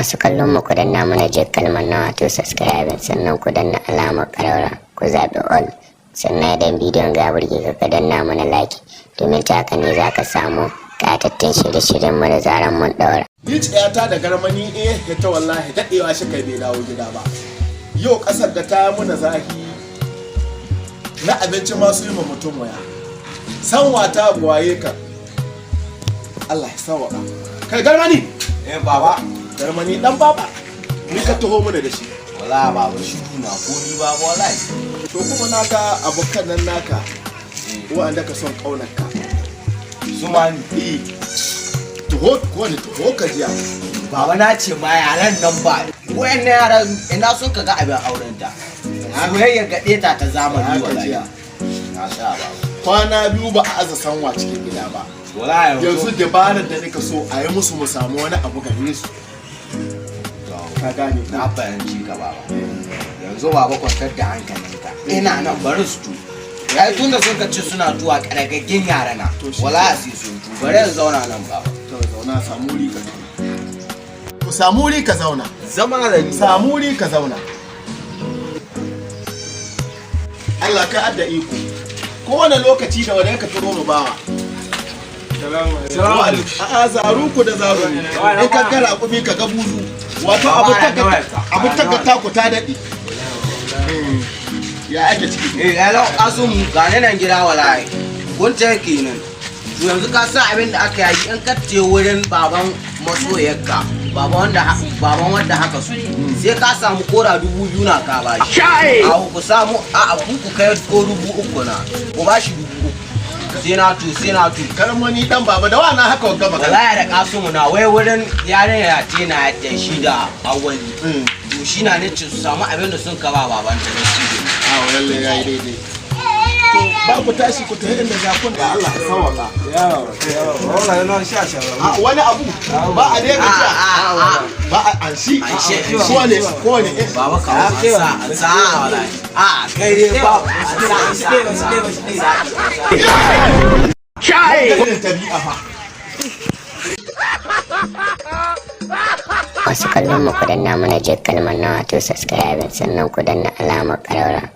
Masu kallon mu, ku danna mana je kalmar na, wato subscribe, sannan ku danna alamar ƙararra, ku zaɓi all. Sannan idan bidiyon ga burge ka, ka danna mana like, domin ta haka ne za ka samu ƙayatattun shirye-shiryen mu da zaran mun ɗaura. Ni tsayata da garmani in ya ta, wallahi daɗewa shi kai bai dawo gida ba. Yau ƙasar da ta yi muna zahi na abinci masu yi ma mutum waya. Sanwa ta buwaye ka. Allah ya sawaka. Kai garmani! Eh, baba. Garmani dan baba. Ni ka taho mana da shi. Wala baba, shiru na ko ni baba, wallahi. To kuma naka abokan nan naka wa'anda ka son ƙaunar ka. Su ma ni. Eh. Taho ko ne, taho ka jiya. Baba, na ce ma yaran nan ba. Wayannan yaran ina sun ka ga abin auren ta. Soyayya gaɗe ta ta zamani Haka wallahi. jiya. Na sha, baba. Kwana biyu ba a aza sanwa cikin gida ba. Wallahi. Yanzu dabarar da nika so a yi musu, mu samu wani abu gare su. Ka gane? Na fahimci ka, baba. Yanzu baba, kwantar da hankalinka. Ina nan, bari su tu. Ai tunda sun ka ce suna tuwa karagaggin yara na. To shi Wallahi sai sun tu. Bari in zauna nan, baba. To zauna, samu wuri ka zauna. Ku samu wuri ka zauna. Zama da ni. Samu wuri ka zauna. Allah ka adda iko. Kowane lokaci da wanda ka turo mu bawa. Salamu. A'a, zaru ku da zaru. In ka gara kumi ka ga buzu. Wato abu ta ga taku ta daɗe. Ya ake ciki? Eh, hello, Kasum, ga ni nan gida wallahi. Kun ce kenan. To yanzu ka san abin da aka yi, in ka ce wurin baban masoyarka, baban wanda haka su. Sai ka samu kora 2000 na ka bashi. A ku samu a ku kai ko 3000 na. Ku bashi 3000. Sai na tu, sai na tu. Karmani dan baba, da wana haka wagga magana? Wallahi da Kasumu na, wai wurin yarinya ce na yadda shi da awali. To shi na nace su samu abin da sun ka ba baban ta da shi. A lalle yayi daidai. To ba ku tashi ku tafi inda za ku da Allah ya sawaka. A wani abu ba a dai gajiya. Ba a anshi. Anshi. Kowane kowane Baba, kawo an sa, an sa wallahi. A kai dai ba an sa, an sa, an sa, an sa. Irin tabi'a fa. Masu kallon mu, ku danna mana je kalmar na, wato subscribe, sannan ku danna alamar ƙararra.